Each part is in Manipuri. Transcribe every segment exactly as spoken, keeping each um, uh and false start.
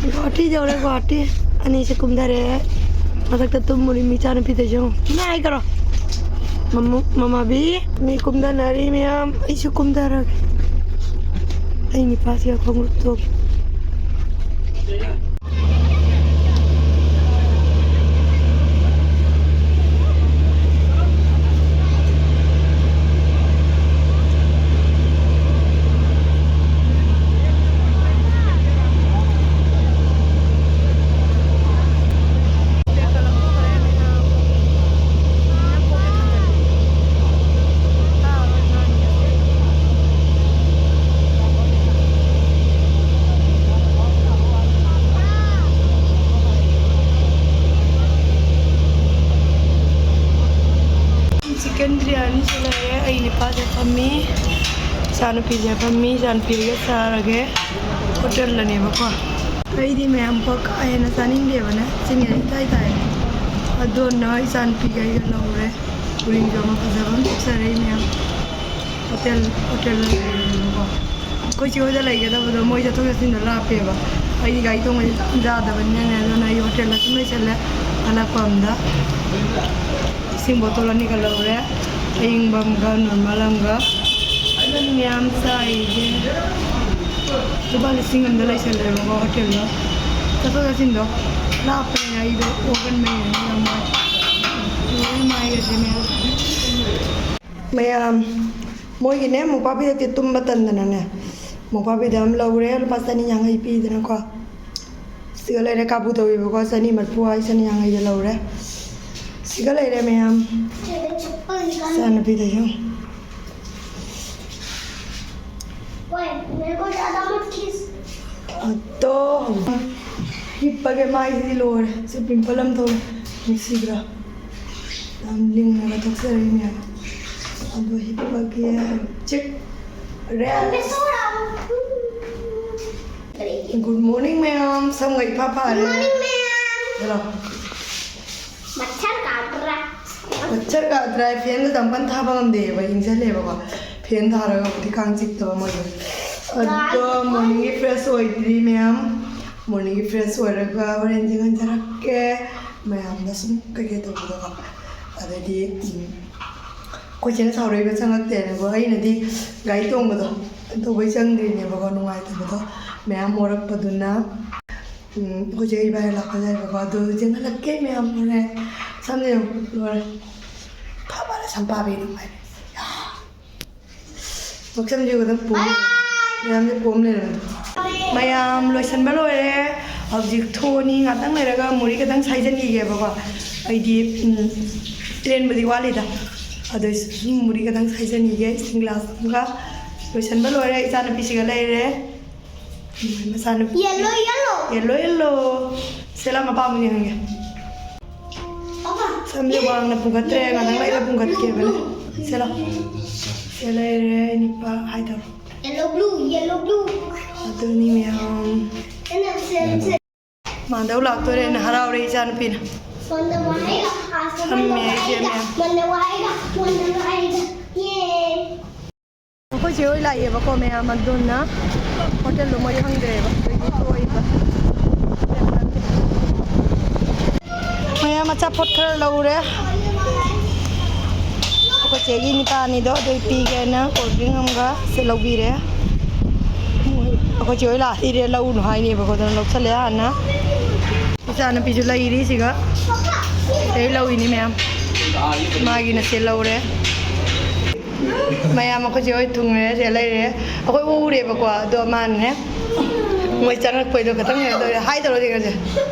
ꯒꯨꯍꯥꯇꯤ ꯌꯧꯔꯦ, ꯒꯨꯍꯥꯇꯤ꯫ ꯑꯅꯤꯁꯦ ꯀꯨꯝꯊꯔꯦ꯫ ꯃꯊꯛꯇ ꯇꯨꯝꯃꯨꯔꯤ, ꯃꯤꯆꯥꯅꯨꯄꯤꯗꯁꯨ ꯌꯦꯡꯉꯨ꯫ ꯃꯤꯅ ꯍꯥꯏ ꯇꯧꯔꯣ꯫ ꯃꯃꯨ-, ꯃꯃꯥꯕꯤ, ꯃꯤ ꯀꯨꯝꯊꯅꯔꯤ ꯃꯌꯥꯝ꯫ ꯑꯩꯁꯨ ꯀꯨꯝꯊꯔꯒꯦ꯫ ꯑꯩ ꯅꯤꯄꯥꯁꯤꯒ ꯈꯣꯡꯎꯞ ꯇꯣꯡ-, ꯆꯤꯛꯀꯟ ꯕꯤꯔꯌꯥꯅꯤꯁꯨ ꯂꯩꯔꯦ꯫ ꯑꯩ ꯅꯤꯄꯥꯁꯦ ꯐꯝꯃꯤ, ꯏꯆꯥꯅꯨꯄꯤꯁꯦ ꯐꯝꯃꯤ, ꯏꯆꯥꯅꯨꯄꯤꯒ ꯆꯥꯔꯒꯦ꯫ ꯍꯣꯇꯦꯜꯗꯅꯦꯕꯀꯣ꯫ ꯑꯩꯗꯤ ꯃꯌꯥꯝ ꯄꯣꯠ ꯀꯥ ꯍꯦꯟꯅ ꯆꯥꯅꯤꯡꯗꯦꯕꯅ ꯆꯤꯡꯉꯦ ꯏꯇꯥꯏ ꯇꯥꯏ꯫ ꯑꯗꯣꯅ ꯏꯆꯥꯅꯨꯄꯤꯒ ꯑꯩꯒ ꯂꯧꯔꯦ꯫ ꯎꯔꯤꯡꯁꯨ ꯑꯃ ꯐꯖꯕ ꯑꯃ ꯊꯣꯛꯆꯔꯦ ꯃꯌꯥꯝ꯫ ꯍꯣꯇꯦꯜ, ꯍꯣꯇꯦꯜꯗ ꯂꯩꯔꯦꯕꯀꯣ꯫ ꯑꯩꯈꯣꯏ ꯆꯦ ꯍꯣꯏꯗ ꯂꯩꯒꯗꯕꯗꯣ ꯃꯣꯏ ꯆꯠꯊꯣꯛ ꯆꯠꯁꯤꯟꯗꯣ ꯂꯥꯞꯄꯦꯕ꯫ ꯑꯩꯗꯤ ꯒꯥꯔꯤ ꯇꯣꯡꯕꯁꯦ ꯌꯥꯝ ꯌꯥꯗꯕꯅꯤꯅꯅꯦ, ꯑꯗꯨꯅ ꯑꯩ ꯍꯣꯇꯦꯜꯗ ꯑꯗꯨꯝ ꯂꯩꯁꯜꯂꯦ꯫ ꯑꯅꯛꯄ ꯑꯝꯗ ꯏꯁꯤꯡ ꯕꯣꯇꯜ ꯑꯅꯤꯒ ꯂꯧꯔꯦ, ꯑꯏꯪꯕ ꯑꯃꯒ ꯅꯣꯔꯃꯦꯜ ꯑꯃꯒ꯫ ꯑꯗꯨꯝ ꯃꯌꯥꯝ ꯆꯥꯏꯁꯦ ꯂꯨꯄꯥ ꯂꯤꯁꯤꯡ ꯑꯃꯗ ꯂꯩꯁꯜꯂꯦꯕꯀꯣ ꯍꯣꯇꯦꯜꯗꯣ꯫ ꯆꯠꯊꯣꯛ ꯆꯠꯁꯤꯟꯗꯣ ꯂꯥꯞꯄꯅꯤꯅ ꯑꯩꯗꯣ ꯑꯣꯒꯟꯕꯅꯤꯅ ꯌꯥꯝ ꯋꯥꯏ꯫ ꯂꯣꯏ ꯃꯥꯏꯒꯁꯦ ꯃꯌꯥꯝ꯫ ꯃꯌꯥꯝ, ꯃꯣꯏꯒꯤꯅꯦ ꯃꯣꯝꯄꯥꯛ ꯐꯤꯗꯛꯇꯤ ꯇꯨꯝꯕ ꯇꯟꯗꯅꯅꯦ, ꯃꯣꯝꯄꯥꯛ ꯐꯤꯗꯛ ꯑꯃ ꯂꯧꯔꯦ, ꯂꯨꯄꯥ ꯆꯅꯤ ꯌꯥꯡꯈꯩ ꯄꯤꯗꯅꯀꯣ꯫ ꯁꯤꯒ ꯂꯩꯔꯦ, ꯀꯥꯕꯨ ꯇꯧꯋꯦꯕꯀꯣ, ꯆꯅꯤ ꯃꯔꯤꯐꯨ ꯍꯥꯏ, ꯆꯅꯤ ꯌꯥꯡꯈꯩꯗ ꯂꯧꯔꯦ꯫ ꯁꯤꯒ ꯂꯩꯔꯦ ꯃꯌꯥꯝ, ꯏꯆꯥꯅꯨꯄꯤꯗꯁꯨ꯫ ꯑꯗꯣ ꯍꯧꯖꯤꯛ ꯍꯤꯞꯄꯒꯦ, ꯃꯥꯏꯁꯤꯗꯤ ꯂꯣꯏꯔꯦ, ꯁꯤ ꯄꯤꯝꯄꯜ ꯑꯃ ꯊꯣꯛꯂꯦ, ꯅꯨꯡꯁꯤꯗ꯭ꯔꯥ? ꯌꯥꯝ ꯂꯤꯡꯉꯒ ꯊꯣꯛꯆꯔꯛꯏꯅꯦ꯫ ꯑꯗꯣ ꯍꯤꯞꯄꯒꯦ ꯍꯧꯖꯤꯛ꯫ Rest꯫ Good morning ꯃꯌꯥꯝ, ꯁꯝꯒ ꯏꯐꯥ ꯐꯥꯔꯦ꯫ Good morning ꯃꯌꯥꯝ꯫ ꯍꯜꯂꯣ꯫ ꯃꯠꯁꯔ ꯀꯥꯗ꯭ꯔꯥ? ꯃꯠꯁꯔ ꯀꯥꯗ꯭ꯔꯥ? ꯐꯦꯟꯒ ꯌꯥꯝ ꯀꯟꯅ ꯊꯥꯕ ꯉꯝꯗꯦꯕ, ꯏꯪꯁꯜꯂꯦꯕꯀꯣ꯫ ꯐꯦꯟ ꯊꯥꯔꯒꯕꯨꯗꯤ ꯀꯥꯡ ꯆꯤꯛꯇꯕ ꯃꯣꯏꯗꯣ꯫ ꯑꯗꯣ ꯃꯣꯔꯅꯤꯡꯒꯤ ꯐ꯭ꯔꯦꯁ ꯑꯣꯏꯗ꯭ꯔꯤ ꯃꯌꯥꯝ꯫ Morning ꯒꯤ fresh ꯑꯣꯏꯔꯒ ꯍꯣꯔꯦꯟ ꯌꯦꯡꯍꯟꯖꯔꯛꯀꯦ ꯃꯌꯥꯝꯗ ꯁꯨꯝ ꯀꯩꯀꯩ ꯇꯧꯕꯗꯣꯀꯣ꯫ ꯑꯗꯩꯗꯤ, ꯎꯝ, ꯑꯩꯈꯣꯏ ꯆꯦꯅ ꯁꯥꯎꯔꯛꯏꯕ ꯆꯪꯉꯛꯇꯦꯅꯀꯣ꯫ ꯑꯩꯅꯗꯤ ꯒꯥꯔꯤ ꯇꯣꯡꯕꯗꯣ ꯇꯧꯕꯩ ꯆꯪꯗ꯭ꯔꯤꯅꯦꯕꯀꯣ, ꯅꯨꯡꯉꯥꯏꯇꯕꯗꯣ ꯃꯌꯥꯝ ꯑꯣꯔꯛꯄꯗꯨꯅ꯫ ꯎꯝ, ꯑꯩꯈꯣꯏ ꯆꯦ ꯏꯕꯥꯅꯤ ꯂꯥꯛꯄ ꯌꯥꯏꯕꯀꯣ꯫ ꯑꯗꯨ ꯌꯦꯡꯍꯜꯂꯛꯀꯦ ꯃꯌꯥꯝ ꯍꯣꯔꯦꯟ꯫ ꯁꯝꯅ ꯌꯦꯡꯉꯨ, ꯂꯣꯏꯔꯦ꯫ ꯐꯕꯅ ꯁꯝꯄꯥꯕꯤ ꯑꯗꯨꯝ ꯍꯥꯏꯔꯦ꯫ ꯃꯁꯝꯁꯦ ꯈꯛꯇꯪ ꯄꯣꯝ ꯂꯩꯔꯝꯃꯦ꯫ ꯃꯌꯥꯝꯁꯦ ꯄꯣꯝ ꯂꯩꯔꯝꯃꯦ꯫ ꯃꯌꯥꯝ ꯂꯣꯏꯁꯟꯕ ꯂꯣꯏꯔꯦ꯫ ꯍꯧꯖꯤꯛ ꯊꯣꯛꯑꯅꯤ꯫ ꯉꯥꯛꯇꯪ ꯂꯩꯔꯒ ꯃꯨꯔꯤ ꯈꯛꯇꯪ ꯁꯥꯏꯖꯟꯈꯤꯒꯦꯕꯀꯣ꯫ ꯑꯩꯗꯤ, ꯎꯝ, train ꯕꯨꯗꯤ ꯋꯥꯠꯂꯤꯗ꯫ ꯑꯗꯨ ꯁꯨꯝ ꯃꯨꯔꯤ ꯈꯛꯇꯪ ꯁꯥꯏꯖꯟꯈꯤꯒꯦ꯫ ꯏꯁꯤꯡ glass ꯑꯃꯒ꯫ ꯂꯣꯏꯁꯟꯕ ꯂꯣꯏꯔꯦ꯫ ꯏꯆꯥꯅꯨꯄꯤꯁꯤꯒ ꯂꯩꯔꯦ꯫ ꯎꯝ, ꯃꯆꯥꯅꯨꯄꯤ꯫ Yellow, yellow꯫ Yellow, yellow꯫ ꯁꯦ ꯂꯥꯎ, ꯃꯄꯥ ꯑꯃꯨꯛ ꯌꯦꯡꯍꯟꯒꯦ꯫ ꯄꯥꯄꯥ, ꯁꯝꯁꯦ ꯌꯦ-, ꯋꯥꯡꯅ ꯄꯨꯡꯈꯠꯇ꯭ꯔꯦ, ꯌꯦ-, ꯉꯥꯛꯇꯪ ꯂꯩꯔ ꯄꯨꯡꯈꯠꯀꯦꯕꯅꯦ꯫ ꯁꯦ ꯂꯥꯎ꯫ ꯁꯦ ꯂꯩꯔꯦ, ꯅꯤꯄꯥ ꯍꯥꯏ ꯇꯧꯔꯣ꯫ Yellow blue, yellow blue꯫ ꯑꯗꯨꯅꯤ ꯃꯌꯥꯝ꯫ ꯁꯦ, ꯁꯦ, ꯁꯦ꯫ ꯃꯥꯟꯗꯧ ꯂꯥꯛꯇꯣꯔꯦꯅ ꯍꯔꯥꯎꯔꯦ ꯏꯆꯥꯅꯨꯄꯤꯅ꯫ ꯐꯝꯃꯦ ꯑꯩꯁꯦ ꯃꯌꯥꯝ꯫ ꯌꯦ꯫ ꯑꯩꯈꯣꯏ ꯆꯦ ꯍꯣꯏ ꯂꯥꯛꯑꯦꯕꯀꯣ ꯃꯌꯥꯝ, ꯑꯗꯨꯅ ꯍꯣꯇꯦꯜꯗꯣ ꯃꯣꯏ ꯈꯪꯗ꯭ꯔꯦꯕ, ꯑꯗꯨꯒꯤ ꯊꯣꯛꯏꯕ꯫ ꯃꯌꯥꯝ ꯑꯆꯥꯄꯣꯠ ꯈꯔ ꯂꯧꯔꯦ꯫ ꯑꯩꯈꯣꯏ ꯆꯦꯒꯤ ꯅꯤꯄꯥꯅꯤꯗꯣ ꯑꯗꯨ ꯄꯤꯒꯦꯅ cold drink ꯑꯃꯒ ꯁꯤ ꯂꯧꯕꯤꯔꯦ꯫ ꯑꯩꯈꯣꯏ ꯆꯦ ꯍꯣꯏ ꯂꯥꯛꯑꯗꯤ ꯂꯧꯔꯨꯅꯨ ꯍꯥꯏꯅꯦꯕꯀꯣ, ꯑꯗꯨꯅ ꯂꯧꯁꯜꯂꯦ ꯍꯥꯟꯅ꯫ ꯏꯆꯥꯅꯨꯄꯤꯁꯨ ꯂꯩꯔꯤ ꯁꯤꯒ꯫ ꯑꯩ ꯂꯧꯔꯤꯅꯤ ꯃꯌꯥꯝ꯫ ꯃꯥꯒꯤꯅ ꯁꯤ ꯂꯧꯔꯦ꯫ ꯃꯌꯥꯝ ꯑꯩꯈꯣꯏ ꯆꯦ ꯍꯣꯏ ꯊꯨꯡꯉꯦ, ꯁꯤ ꯂꯩꯔꯦ꯫ ꯑꯩꯈꯣꯏ ꯎꯔꯦꯕꯀꯣ, ꯑꯗꯣ ꯃꯥꯅꯅꯦ, ꯃꯣꯏ ꯆꯪꯉꯛꯄꯩꯗꯣ ꯈꯇꯪ ꯀꯩꯅꯣ ꯇꯧꯔꯦ꯫ ꯍꯥꯏ ꯇꯧꯔꯣ ꯁꯤ ꯉꯁꯤ꯫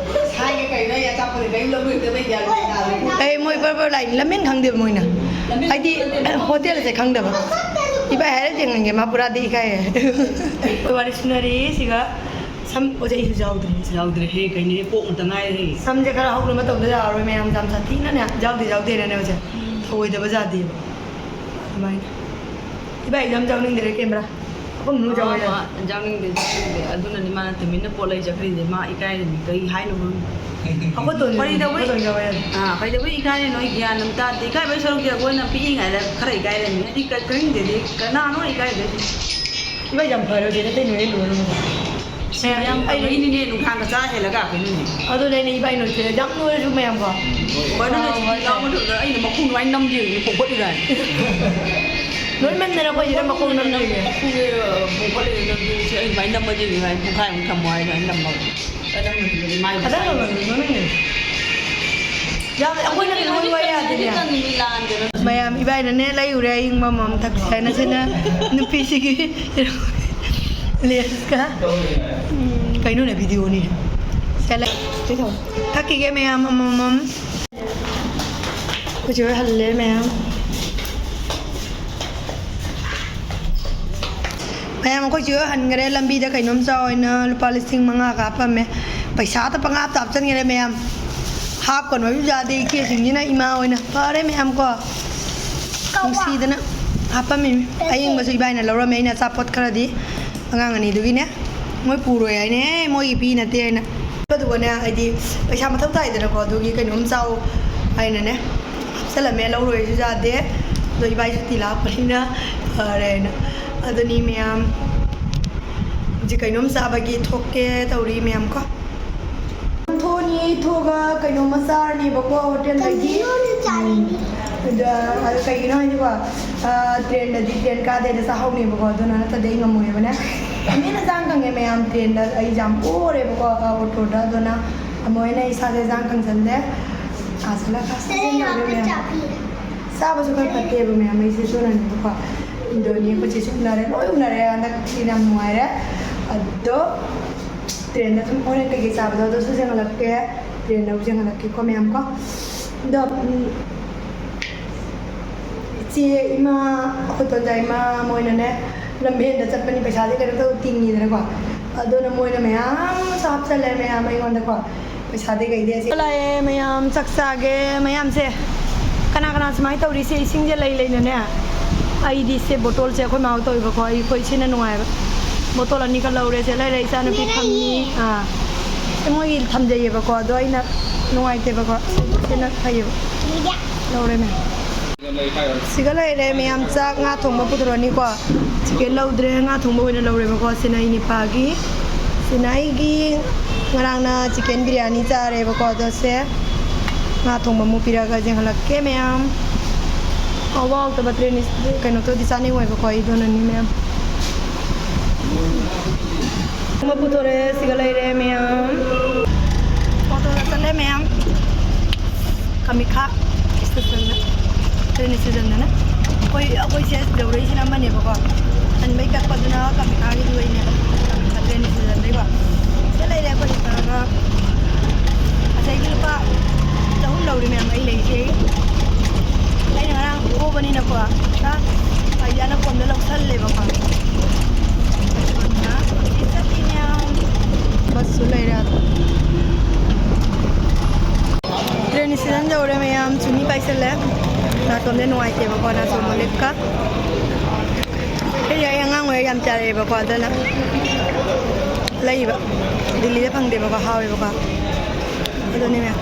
ꯍꯥꯏꯒꯦ ꯀꯩꯅꯣ, ꯑꯩ ꯑꯆꯥꯄꯣꯠ ꯀꯔꯤꯝ ꯂꯧꯕꯤꯔꯛꯇꯕꯩ ꯒ꯭ꯌꯥꯟ ꯇꯥꯗꯦ꯫ ꯑꯩ ꯃꯣꯏ ꯕꯔ ꯕꯔ ꯂꯥꯛꯏ, ꯂꯝꯃꯦꯟ ꯈꯪꯗꯦꯕ ꯃꯣꯏꯅ꯫ ꯂꯝꯃꯦꯟ ꯍꯥꯏꯗꯤ, ꯈꯪꯗꯦ꯫ ꯍꯣꯇꯦꯜꯁꯦ ꯈꯪꯗꯕ꯫ ꯏꯕꯥꯏ ꯍꯥꯏꯔꯞ ꯌꯦꯡꯉꯟꯒꯦ, ꯃꯥ ꯄꯨꯔꯥꯗꯤ ꯏꯀꯥꯏꯌꯦ꯫ ꯋꯥꯔꯤ ꯁꯨꯅꯔꯤ ꯁꯤꯒ꯫ ꯁꯝ, ꯑꯣꯖꯥ, ꯑꯩꯁꯨ ꯌꯥꯎꯗ꯭ꯔꯦ꯫ ꯌꯥꯎꯗ꯭ꯔꯦꯍꯦ, ꯀꯩꯅꯣꯍꯦ, ꯄꯣꯛ ꯃꯇ ꯉꯥꯏꯔꯦꯍꯦ꯫ ꯁꯝꯁꯦ ꯈꯔ ꯍꯧꯅ ꯇꯧꯗ ꯌꯥꯔꯔꯣꯏ ꯃꯌꯥꯝ, ꯌꯥꯝ ꯁꯥꯊꯤꯅꯅꯦ, ꯌꯥꯎꯗꯦ, ꯌꯥꯎꯗꯦꯅꯅꯦ ꯑꯣꯖꯥ꯫ ꯎꯝ꯫ ꯊꯧꯑꯣꯏꯗꯕ ꯌꯥꯗꯦꯕ꯫ ꯑꯗꯨꯃꯥꯏꯅ꯫ ꯏꯕꯥ exam ꯌꯥꯎꯅꯤꯡꯗꯔꯦ camera꯫ ꯑꯩꯈꯣꯏ ꯃꯅꯨꯡ ꯆꯪꯉꯣ ꯌꯥꯔꯦ꯫ ꯃꯥ ꯌꯥꯎꯅꯤꯡꯗꯦ, ꯌꯥꯎꯅꯤꯡꯗꯦ꯫ ꯑꯗꯨꯅꯅꯤ ꯃꯥꯅ ꯇꯨꯃꯤꯟꯅ ꯄꯣꯠ ꯂꯩ ꯆꯠꯈ꯭ꯔꯤꯁꯦ꯫ ꯃꯥ ꯏꯀꯥꯏꯔꯤꯅꯤ꯫ ꯀꯩ ꯍꯥꯏꯅꯣ ꯈꯪꯗꯦ꯫ ꯑꯩꯈꯣꯏ ꯇꯣꯟ-, ꯀꯔꯤꯗꯧꯕꯩ? ꯑꯩꯈꯣꯏ ꯇꯣꯟ ꯌꯥꯎꯕ ꯌꯥꯗꯦ꯫ ꯑꯥ, ꯀꯩꯗꯧꯕꯩ ꯏꯀꯥꯏꯔꯤꯅꯣ? ꯑꯩ ꯒ꯭ꯌꯥꯟ ꯑꯃ ꯇꯥꯗꯦ꯫ ꯏꯀꯥꯏꯕꯩ ꯁꯔꯨꯛꯇꯤ ꯑꯩꯈꯣꯏꯅ ꯄꯤꯛꯏꯉꯩꯗ ꯈꯔ ꯏꯀꯥꯏꯔꯝꯃꯤ꯫ ꯍꯥꯏꯗꯤ ꯀ-, ꯀꯔꯤꯡꯗꯗꯤ ꯀꯅꯥꯅꯣ ꯏꯀꯥꯏꯗꯣꯏꯁꯦ? ꯏꯕꯥ ꯌꯥꯝ ꯐꯔꯦ ꯍꯧꯖꯤꯛ, ꯑꯇꯩ ꯅꯣꯏ ꯂꯣꯏꯔꯝꯃꯦ꯫ ꯌꯥꯝ ꯐꯩ꯫ ꯑꯩꯅꯤꯅꯦ ꯅꯨꯡꯁꯥꯒ ꯆꯥ ꯍꯦꯜꯂꯒ ꯀꯩꯅꯣꯅꯦ꯫ ꯑꯗꯨꯅꯦ ꯑꯩꯅ ꯏꯕꯥꯏ ꯅꯣꯏꯁꯦ ꯌꯥꯝ ꯅꯣꯏꯔꯁꯨ ꯃꯌꯥꯝꯀꯣ꯫ ꯍꯣꯏ, ꯑꯗꯨꯅ ꯑꯥ, ꯍꯣꯏ, ꯍꯣꯏ꯫ ꯂꯥꯎ ꯃꯇꯝꯗ ꯑꯩꯅ ꯃꯈꯣꯡ ꯑꯗꯨꯃꯥꯏꯅ ꯅꯝꯈꯤꯕꯅꯤ, ꯄꯣꯝꯈꯠꯂꯤꯔꯥ ꯍꯥꯏꯅ꯫ ꯅꯣꯏꯃꯟꯗꯅ ꯑꯩꯈꯣꯏ ꯁꯤꯗ ꯃꯈꯣꯡ ꯅꯝꯗꯣꯏꯅꯦ꯫ ꯃꯈꯣꯡꯁꯦ, ꯑ, ꯄꯣꯝꯈꯠꯂꯤꯔꯥ ꯅꯝꯗꯣꯏꯁꯦ ꯑꯩ ꯑꯗꯨꯃꯥꯏꯅ ꯅꯝꯃꯗꯤ ꯑꯗꯨꯃꯥꯏꯅ ꯄꯨꯡꯈꯥꯏꯃꯨꯛ ꯊꯝꯃꯣ ꯍꯥꯏꯅ ꯑꯗꯨꯃꯥꯏꯅ ꯅꯝꯃꯕ꯫ ꯑꯗꯨꯝ ꯃꯅꯨꯡꯗ ꯃꯥꯏ ꯐꯖꯅ ꯃꯁꯥꯏ ꯃꯅꯨꯡꯗ꯫ ꯌꯥꯝ ꯑꯩꯈꯣꯏꯅ ꯀꯩꯅꯣ ꯋꯥ ꯌꯥꯗꯦꯅꯦ꯫ ꯃꯌꯥꯝ ꯏꯕꯥꯏꯅꯅꯦ ꯂꯩꯔꯨꯔꯦ ꯑꯏꯪꯕ ꯑꯃꯃꯝ ꯊꯛꯁꯦ ꯍꯥꯏꯅ ꯁꯤꯅ ꯅꯨꯄꯤꯁꯤꯒꯤ ꯂꯦꯁꯀ꯫ ꯎꯝ, ꯀꯩꯅꯣꯅꯦ ꯚꯤꯗꯤꯑꯣꯅꯤ꯫ ꯁꯦ ꯂꯩ-, ꯊꯛꯈꯤꯒꯦ ꯃꯌꯥꯝ ꯑꯃꯃꯝ꯫ ꯑꯩꯈꯣꯏ ꯆꯦ ꯍꯣꯏ ꯍꯜꯂꯦ ꯃꯌꯥꯝ꯫ ꯃꯌꯥꯝ ꯑꯩꯈꯣꯏ ꯆꯦ ꯍꯣꯏ ꯍꯟꯈ꯭ꯔꯦ꯫ ꯂꯝꯕꯤꯗ ꯀꯩꯅꯣꯝ ꯆꯥꯎ ꯍꯥꯏꯅ ꯂꯨꯄꯥ ꯂꯤꯁꯤꯡ ꯃꯉꯥ ꯀꯥꯞꯄꯝꯃꯦ꯫ ꯄꯩꯁꯥꯗ ꯄꯪꯍꯥꯞꯇ ꯍꯥꯞꯆꯤꯟꯈ꯭ꯔꯦ ꯃꯌꯥꯝ꯫ ꯍꯥꯞꯀꯅꯨ ꯍꯥꯏꯕꯁꯨ ꯌꯥꯗꯦ ꯏꯆꯦꯁꯤꯡꯁꯤꯅ ꯏꯃꯥ ꯍꯣꯏꯅ꯫ ꯐꯔꯦ ꯃꯌꯥꯝ ꯀꯣ꯫ ꯅꯨꯡꯁꯤꯗꯅ ꯍꯥꯞꯄꯝꯃꯤꯅꯤ꯫ ꯑꯌꯤꯡꯕꯁꯨ ꯏꯕꯥꯏꯅ ꯂꯧꯔꯝꯃꯦ ꯑꯩꯅ ꯑꯆꯥꯄꯣꯠ ꯈꯔꯗꯤ꯫ ꯑꯉꯥꯡ ꯑꯅꯤꯗꯨꯒꯤꯅꯦ꯫ ꯃꯣꯏ ꯄꯨꯔꯣꯏ ꯍꯥꯏꯅꯦ, ꯃꯣꯏꯒꯤ ꯄꯤ ꯅꯠꯇꯦ ꯍꯥꯏꯅ꯫ ꯑꯗꯨꯒꯅꯦ, ꯍꯥꯏꯗꯤ ꯄꯩꯁꯥ ꯃꯊꯧ ꯇꯥꯏꯗꯅꯀꯣ, ꯑꯗꯨꯒꯤ ꯀꯩꯅꯣꯝ ꯆꯥꯎ ꯍꯥꯏꯅꯅꯦ ꯍꯥꯞꯆꯜꯂꯝꯃꯦ꯫ ꯂꯧꯔꯣꯏꯁꯨ ꯌꯥꯗꯦ꯫ ꯑꯗꯣ ꯏꯕꯥꯏ ꯁꯨꯇꯤ ꯂꯥꯛꯄꯅꯤꯅ ꯐꯔꯦꯅ꯫ ꯑꯗꯨꯅꯤ ꯃꯌꯥꯝ, ꯍꯧꯖꯤꯛ ꯀꯩꯅꯣꯝ ꯆꯥꯕꯒꯤ ꯊꯣꯛꯀꯦ ꯇꯧꯔꯤ ꯃꯌꯥꯝ ꯀꯣ꯫ ꯊꯣꯛꯑꯅꯤ, ꯊꯣꯛꯑꯒ ꯀꯩꯅꯣꯝꯃ ꯆꯥꯔꯅꯦꯕꯀꯣ ꯍꯣꯇꯦꯜꯗꯒꯤ꯫ ꯀꯩꯅꯣꯝꯃ ꯆꯥꯔꯅꯤ꯫ ꯑꯗ, ꯑꯗ ꯀꯩꯒꯤꯅꯣ ꯍꯥꯏꯗꯤꯀꯣ, ꯑ, ꯇ꯭ꯔꯦꯟꯗꯗꯤ ꯇ꯭ꯔꯦꯟ ꯀꯥꯗꯦꯗ ꯆꯥꯍꯧꯅꯦꯕꯀꯣ, ꯑꯗꯨꯅ ꯅꯠꯇ꯭ꯔꯗꯤ ꯑꯩ ꯉꯝꯃꯣꯏꯕꯅꯦ꯫ ꯌꯥꯝ ꯍꯦꯟꯅ ꯆꯥꯡ ꯈꯪꯉꯦ ꯃꯌꯥꯝ, ꯇ꯭ꯔꯦꯟꯗ ꯑꯩ ꯌꯥꯝ ꯑꯣꯔꯦꯕꯀꯣ, ꯑ, ꯑꯣꯇꯣꯗ, ꯑꯗꯨꯅ ꯑꯃꯨꯛ ꯍꯦꯟꯅ ꯏꯁꯥꯁꯦ ꯆꯥꯡ ꯈꯪꯖꯜꯂꯦ꯫ ꯀꯥꯁꯜꯂ ꯀꯥꯁꯜꯂ ꯇꯧꯔꯦ ꯃꯌꯥꯝ꯫ ꯆꯥꯕꯁꯨ ꯈꯔ ꯐꯠꯇꯦꯕ ꯃꯌꯥꯝ, ꯑꯩꯁꯦ ꯑꯗꯨꯅꯅꯦꯕꯀꯣ꯫ ꯑꯗꯨꯅꯤ ꯑꯩꯈꯣꯏ ꯆꯦꯁꯨ ꯎꯅꯔꯦ, ꯂꯣꯏ ꯎꯅꯔꯦ ꯍꯟꯗꯛꯇꯤ ꯌꯥꯝ ꯅꯨꯡꯉꯥꯏꯔꯦ꯫ ꯑꯗꯣ ꯇ꯭ꯔꯦꯟꯗ ꯑꯗꯨꯝ ꯍꯣꯔꯦꯟ ꯀꯩꯀꯩ ꯆꯥꯕꯗꯣ ꯑꯗꯨꯁꯨ ꯌꯦꯡꯍꯜꯂꯛꯀꯦ, ꯇ꯭ꯔꯦꯟꯗ ꯑꯃꯨꯛ ꯌꯦꯡꯍꯜꯂꯛꯀꯦꯀꯣ ꯃꯌꯥꯝ ꯀꯣ꯫ ꯑꯗꯣ, ꯎꯝ, ꯏꯆꯦ, ꯏꯃꯥ, ꯑꯩꯈꯣꯏ ꯇꯣꯟꯖꯥ ꯏꯃꯥ ꯃꯣꯏꯅꯅꯦ ꯂꯝꯕꯦꯟꯗ ꯆꯠꯄꯅꯤ ꯄꯩꯁꯥꯁꯦ ꯀꯩꯅꯣ ꯇꯧ ꯇꯤꯡꯉꯤꯗꯅꯀꯣ, ꯑꯗꯨꯅ ꯃꯣꯏꯅ ꯃꯌꯥꯝ ꯑꯃꯁꯨ ꯍꯥꯞꯆꯜꯂꯦ ꯃꯌꯥꯝ ꯑꯩꯉꯣꯟꯗꯀꯣ꯫ ꯄꯩꯁꯥꯗꯤ ꯀꯩꯗꯩ ꯑꯁꯤ ꯂꯥꯛꯑꯦ ꯃꯌꯥꯝ ꯆꯥꯛ ꯆꯥꯒꯦ꯫ ꯃꯌꯥꯝꯁꯦ ꯀꯅꯥ ꯀꯅꯥ ꯁꯨꯃꯥꯏꯅ ꯇꯧꯔꯤꯁꯦ? ꯏꯁꯤꯡꯁꯦ ꯂꯩ ꯂꯩꯅꯅꯦ꯫ ꯑꯩꯗꯤ ꯁꯦ ꯕꯣꯇꯜꯁꯦ ꯑꯩꯈꯣꯏ ꯃꯥ ꯇꯧꯋꯦꯕꯀꯣ, ꯑꯩꯈꯣꯏ ꯁꯤꯅ ꯅꯨꯡꯉꯥꯏꯕ꯫ ꯕꯣꯇꯜ ꯑꯅꯤꯈꯛ ꯂꯧꯔꯦ꯫ ꯁꯦ ꯂꯩꯔꯦ ꯏꯆꯥꯅꯨꯄꯤ ꯐꯝꯃꯤ꯫ ꯑꯥ, ꯁꯦ ꯃꯣꯏꯒꯤ ꯊꯝꯖꯩꯌꯦꯕꯀꯣ, ꯑꯗꯣ ꯑꯩꯅ ꯅꯨꯡꯉꯥꯏꯇꯦꯕꯀꯣ꯫ ꯁꯤꯅ ꯐꯩꯌꯦꯕ꯫ ꯂꯧꯔꯦ ꯃꯌꯥꯝ꯫ ꯁꯤꯒ ꯂꯩꯔꯦ ꯃꯌꯥꯝ ꯆꯥꯛ, ꯉꯥ ꯊꯣꯡꯕ ꯄꯨꯊꯣꯔꯛꯑꯅꯤꯀꯣ꯫ ꯆꯤꯀꯦꯟ ꯂꯧꯗ꯭ꯔꯦ, ꯉꯥ ꯊꯣꯡꯕ ꯑꯣꯏꯅ ꯂꯧꯔꯦꯕꯀꯣ꯫ ꯁꯤꯅ ꯑꯩ ꯅꯤꯄꯥꯒꯤ꯫ ꯁꯤꯅ ꯑꯩꯒꯤ ꯉꯔꯥꯡꯅ chicken biryani ꯆꯥꯔꯦꯕꯀꯣ, ꯑꯗꯣ ꯁꯦ ꯉꯥ ꯊꯣꯡꯕ ꯑꯃꯨꯛ ꯄꯤꯔꯛꯑꯒ ꯌꯦꯡꯍꯜꯂꯛꯀꯦ ꯃꯌꯥꯝ꯫ ꯍꯥꯎꯕ ꯍꯥꯎꯇꯕ ꯇ꯭ꯔꯦꯟ ꯀꯩꯅꯣ ꯇꯧꯗꯤ ꯆꯥꯅꯤꯡꯉꯣꯏꯕꯀꯣ ꯑꯩ, ꯑꯗꯨꯅꯅꯤ ꯃꯌꯥꯝ꯫ ꯑꯃ ꯄꯨꯊꯣꯔꯛꯑꯦ, ꯁꯤꯒ ꯂꯩꯔꯦ ꯃꯌꯥꯝ꯫ ꯑꯣꯇꯣꯗ ꯆꯠꯂꯦ ꯃꯌꯥꯝ꯫ ꯀꯥꯃꯤꯈꯥ ꯁ꯭ꯇꯦꯁꯟꯗ, ꯇ꯭ꯔꯦꯟ ꯁ꯭ꯇꯦꯁꯟꯗꯅ꯫ ꯑꯩꯈꯣꯏ, ꯑꯩꯈꯣꯏ ꯁꯤꯗ ꯌꯧꯔꯛꯏꯁꯤꯅ ꯑꯃꯅꯦꯕꯀꯣ꯫ ꯍꯟꯕꯩ ꯀꯛꯄꯗꯨꯅ ꯀꯥꯃꯤꯈꯥꯒꯤꯗꯨꯗꯩꯅꯦꯕ꯫ ꯀꯥꯃꯤꯈꯥ ꯇ꯭ꯔꯦꯟ ꯁ꯭ꯇꯦꯁꯟꯗꯩꯀꯣ꯫ ꯁꯤꯗ ꯂꯩꯔꯦ ꯑꯩꯈꯣꯏ ꯁꯤꯗ꯫ ꯉꯁꯥꯏꯒꯤ ꯂꯨꯄꯥ ꯆꯍꯨꯝ ꯂꯧꯔꯦ ꯃꯌꯥꯝ ꯑꯩ ꯂꯩꯁꯦ꯫ ꯑꯩꯅ ꯉꯔꯥꯡ ꯄꯣꯕꯅꯤꯅꯀꯣ꯫ ꯈꯔ ꯍꯥꯏꯗꯤ ꯑꯅꯛꯄ ꯑꯝꯗ ꯂꯧꯁꯜꯂꯦꯕꯀꯣ꯫ ꯑꯗꯨꯅ ꯆꯠꯂꯤ ꯃꯌꯥꯝ꯫ ꯕꯁꯁꯨ ꯂꯩꯔꯦ ꯑꯗꯣ꯫ ꯇ꯭ꯔꯦꯟ ꯁ꯭ꯇꯦꯁꯟ ꯌꯧꯔꯦ ꯃꯌꯥꯝ, ꯆꯨꯅꯤ ꯄꯥꯏꯁꯜꯂꯦ꯫ ꯅꯥꯇꯣꯟꯁꯦ ꯅꯨꯡꯉꯥꯏꯇꯦꯕꯀꯣ, ꯅꯥꯇꯣꯟ ꯃꯂꯤꯛꯀ꯫ ꯑꯩ, ꯑꯩ ꯑꯉꯥꯡ ꯑꯣꯏꯔ ꯌꯥꯝ ꯆꯥꯔꯛꯑꯦꯕꯀꯣ, ꯑꯗꯨꯅ ꯂꯩꯕ꯫ ꯗꯤꯜꯂꯤꯗ ꯐꯪꯗꯦꯕꯀꯣ, ꯍꯥꯎꯋꯦꯕꯀꯣ꯫ ꯑꯗꯨꯅꯦ ꯃꯌꯥꯝ꯫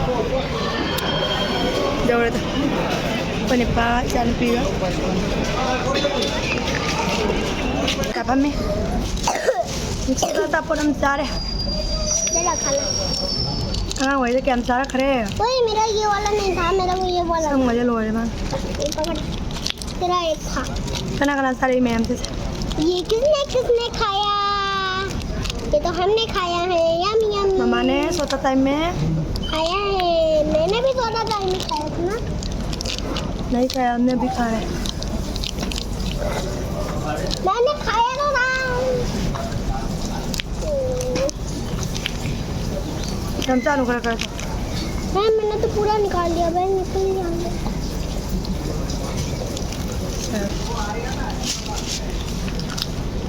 ꯌꯧꯔꯦꯗ꯫ ꯑꯩꯈꯣꯏ ꯅꯤꯄꯥ ꯏꯆꯥꯅꯨꯄꯤꯒ꯫ ꯀꯥ ꯐꯝꯃꯤ꯫ ꯅꯨꯡꯁꯤꯠꯀ ꯑꯆꯥꯄꯣꯠ ꯑꯃ ꯆꯥꯔꯦ꯫ ꯑꯉꯥꯡ ꯑꯣꯏꯔꯤꯗ ꯀꯌꯥꯝ ꯆꯥꯔꯛꯈ꯭ꯔꯦ? ओए, मेरा ये वाला नहीं था, मेरा वो ये वाला था। ꯁꯝꯒꯁꯦ ꯂꯣꯏꯔꯦ ꯃꯥ꯫ ये पकड़। तेरा एक था। ꯀꯅꯥ ꯀꯅꯥ ꯆꯥꯔꯛꯏ ꯃꯌꯥꯝꯁꯦ? ये किसने किसने खाया? ये तो हमने खाया है। यम यम। ꯃꯃꯥꯅꯦ ꯁꯣꯇꯥ ꯇꯥꯏꯝ ꯃꯦ꯫ खाया है। मैंने भी सोडा टाइम में खाया था ना। नहीं खाया, हमने भी खाया। मैंने खाया तो था। ꯌꯥꯝ ꯆꯥꯅꯨ, ꯈꯔ ꯈꯔ ꯆꯥꯎ꯫ मैम, मैंने तो पूरा निकाल लिया, बहन, निकल लिया हमने।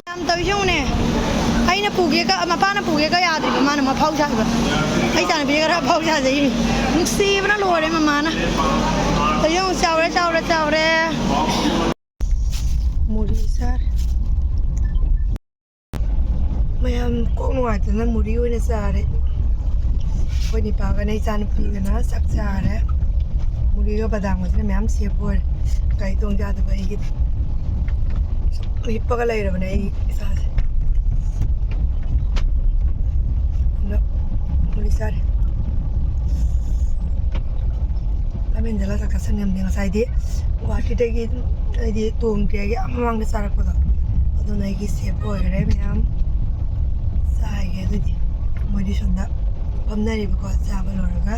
ꯌꯥꯝ ꯇꯧꯏꯁꯤ ꯌꯦꯡꯉꯨꯅꯦ꯫ ꯑꯩꯅ ꯄꯨꯒꯦꯒ, ꯃꯄꯥꯅ ꯄꯨꯒꯦꯒ ꯌꯥꯗ꯭ꯔꯤꯕ, ꯃꯥꯅ ꯃꯐꯥꯎ ꯁꯥꯏꯕ꯫ ꯑꯩ ꯏꯆꯥꯅꯨꯄꯤꯒ ꯈꯔ ꯐꯥꯎ ꯁꯥꯖꯩ꯫ ꯅꯨꯡꯁꯤꯕꯅ ꯂꯣꯏꯔꯦ ꯃꯃꯥꯅ꯫ ꯇꯧꯏꯁꯤ ꯌꯦꯡꯉꯨ, ꯆꯥꯎꯔꯦ, ꯆꯥꯎꯔꯦ, ꯆꯥꯎꯔꯦ꯫ ꯃꯨꯔꯤ ꯆꯥꯔꯦ꯫ ꯃꯌꯥꯝ ꯀꯣꯛ ꯅꯨꯡꯉꯥꯏꯇꯅ ꯃꯨꯔꯤ ꯑꯣꯏꯅ ꯆꯥꯔꯦ꯫ ꯑꯩꯈꯣꯏ ꯅꯤꯄꯥꯒꯅꯦ ꯏꯆꯥꯅꯨꯄꯤꯒꯅ ꯆꯥꯛ ꯆꯥꯔꯦ꯫ ꯃꯨꯔꯤꯒ ꯕꯗꯥꯝꯒꯁꯤꯅ ꯃꯌꯥꯝ ꯁꯦꯞ ꯑꯣꯏꯔꯦ꯫ ꯒꯥꯔꯤ ꯇꯣꯡ ꯌꯥꯗꯕ ꯑꯩꯒꯤꯗꯤ꯫ ꯁꯨꯝ ꯍꯤꯞꯄꯒ ꯂꯩꯔꯕꯅꯦ ꯑꯩ ꯏꯁꯥꯁꯦ꯫ ꯆꯥꯔꯦ꯫ ꯂꯝꯕꯦꯟ ꯆꯠꯂ ꯆꯥꯛ ꯆꯥꯁꯟ ꯉꯝꯗꯦ꯫ ꯉꯁꯥꯏꯗꯤ ꯒꯨꯍꯥꯇꯤꯗꯒꯤ ꯑꯩꯗꯤ ꯇꯣꯡꯗ꯭ꯔꯤꯉꯩꯒꯤ ꯑꯥ ꯃꯃꯥꯡꯗ ꯆꯥꯔꯛꯄꯗꯣ, ꯑꯗꯨꯅ ꯑꯩꯒꯤ ꯁꯦꯞ ꯑꯣꯏꯈ꯭ꯔꯦ ꯃꯌꯥꯝ꯫ ꯆꯥꯏꯒꯦ ꯑꯗꯨꯗꯤ꯫ ꯃꯣꯏꯗꯤ ꯁꯣꯝꯗ ꯐꯝꯅꯔꯤꯕꯀꯣ, ꯆꯥꯕ ꯂꯣꯏꯔꯒ꯫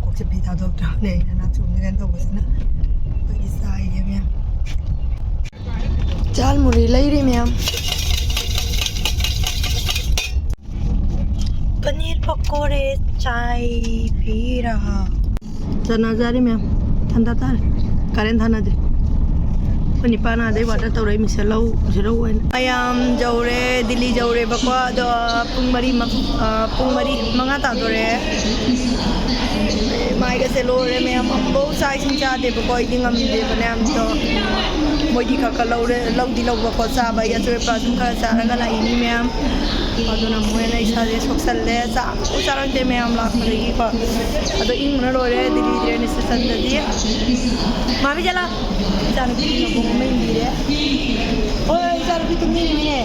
ꯀꯣꯛꯁꯦ ꯄꯤ ꯊꯥꯗꯣꯛꯇ꯭ꯔꯕꯅꯦ ꯑꯩꯅ ꯅꯥꯆꯣꯝꯁꯦ ꯀꯩꯅꯣ ꯇꯧꯕꯁꯤꯅ꯫ ꯑꯩꯈꯣꯏꯒꯤ ꯆꯥꯏꯒꯦ ꯃꯌꯥꯝ꯫ ꯖꯥꯜ ꯃꯨꯔꯤ ꯂꯩꯔꯤ ꯃꯌꯥꯝ꯫ ꯄꯅꯤꯔ ꯄꯀꯣꯔꯦ ꯆꯥꯏ ꯄꯤ ꯔꯍꯥ꯫ ꯆꯅꯥ ꯆꯥꯔꯤ ꯃꯌꯥꯝ꯫ ꯊꯟꯗꯥ ꯇꯥꯔꯦ꯫ ꯀꯔꯦꯟ ꯊꯥꯅꯗ꯭ꯔꯤ꯫ ꯑꯩꯈꯣꯏ ꯅꯤꯄꯥꯅ ꯑꯗꯩ ꯋꯥꯇꯔ ꯇꯧꯔꯛꯏ, ꯃꯤꯁꯦ ꯂꯧ, ꯃꯤꯁꯦ ꯂꯧ ꯑꯣꯏꯅ꯫ ꯃꯌꯥꯝ ꯌꯧꯔꯦ, ꯗꯤꯜꯂꯤ ꯌꯧꯔꯦꯕꯀꯣ꯫ ꯑꯗꯣ ꯄꯨꯡ ꯃꯔꯤ ꯃꯛ-, ꯑ, ꯄꯨꯡ ꯃꯔꯤ, ꯃꯉꯥ ꯇꯥꯗꯣꯔꯦ꯫ ꯃꯥꯏꯒꯁꯦ ꯂꯣꯏꯔꯦ ꯃꯌꯥꯝ꯫ ꯑꯃꯨꯛꯐꯥꯎ ꯆꯥꯛ ꯏꯁꯤꯡ ꯆꯥꯗꯦꯕꯀꯣ꯫ ꯑꯩꯗꯤ ꯉꯝꯗꯦꯕ ꯃꯌꯥꯝꯗꯣ꯫ ꯃꯣꯏꯗꯤ ꯈꯔ ꯈꯔ ꯂꯧꯔꯦ, ꯂꯧꯗꯤ ꯂꯧꯕꯀꯣ꯫ ꯆꯥꯕ ꯑꯩ ꯑꯆꯣꯏ ꯑꯄꯥ ꯁꯨꯝ ꯈꯔ ꯆꯥꯔꯒ ꯂꯥꯛꯏꯅꯤ ꯃꯌꯥꯝ꯫ ꯑꯗꯨꯅ ꯑꯃꯨꯛ ꯍꯦꯟꯅ ꯏꯁꯥꯁꯦ ꯁꯣꯛꯆꯜꯂꯦ꯫ ꯆꯥꯛ ꯑꯃꯐꯥꯎ ꯆꯥꯔꯛꯇꯦ ꯃꯌꯥꯝ ꯂꯥꯛꯄꯗꯒꯤꯀꯣ꯫ ꯑꯗꯣ ꯏꯪꯕꯅ ꯂꯣꯏꯔꯦ ꯗꯤꯜꯂꯤ ꯇ꯭ꯔꯦꯟ ꯏꯁꯇꯦꯁꯟꯗꯗꯤ꯫ ꯃꯥꯃꯤ ꯆꯠꯂꯣ꯫ ꯏꯆꯥꯅꯨꯄꯤꯅ ꯄꯨꯡ ꯑꯃ ꯏꯟꯕꯤꯔꯦ꯫ ꯍꯣꯏ, ꯏꯆꯥꯅꯨꯄꯤ ꯇꯨꯝꯅꯤꯡꯉꯤꯃꯤꯅꯦ꯫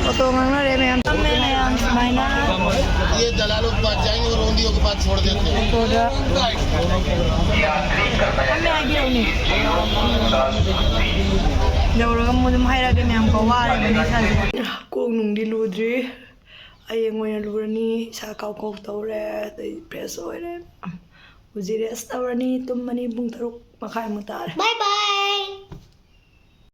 ꯑꯣꯇꯣ ꯉꯥꯡꯅꯔꯦ ꯃꯌꯥꯝ꯫ ꯐꯝꯃꯦ ꯃꯌꯥꯝ ꯁꯨꯃꯥꯏꯅ꯫ ये दलालों के पास जाएंगे और ओंदियों के पास छोड़ देते हैं। ꯑꯣꯇꯣꯗ ꯐꯝꯃꯦ ꯍꯥꯏꯕꯤꯔꯛꯎꯅꯦ꯫ ꯌꯧꯔꯒ ꯑꯃꯨꯛ ꯑꯗꯨꯝ ꯍꯥꯏꯔꯛꯑꯒꯦ ꯃꯌꯥꯝ ꯀꯣ꯫ ꯋꯥꯔꯦꯕꯅꯦ ꯏꯁꯥꯁꯦ꯫ ꯀꯣꯛ ꯅꯨꯡꯗꯤ ꯂꯨꯗ꯭ꯔꯤ꯫ ꯍꯌꯦꯡ ꯑꯣꯏꯅ ꯂꯨꯔꯅꯤ꯫ ꯏꯁꯥ ꯀꯥꯎ ꯀꯥꯎ ꯇꯧꯔꯦ꯫ ꯑꯗꯩ ꯐ꯭ꯔꯦꯁ ꯑꯣꯏꯔꯦ꯫ ꯍꯧꯖꯤꯛ ꯔꯦꯁ ꯇꯧꯔꯅꯤ꯫ ꯇꯨꯝꯃꯅꯤ꯫ ꯄꯨꯡ ꯇꯔꯨꯛ ꯃꯈꯥꯏꯃꯨꯛ ꯇꯥꯔꯦ꯫ Bye bye.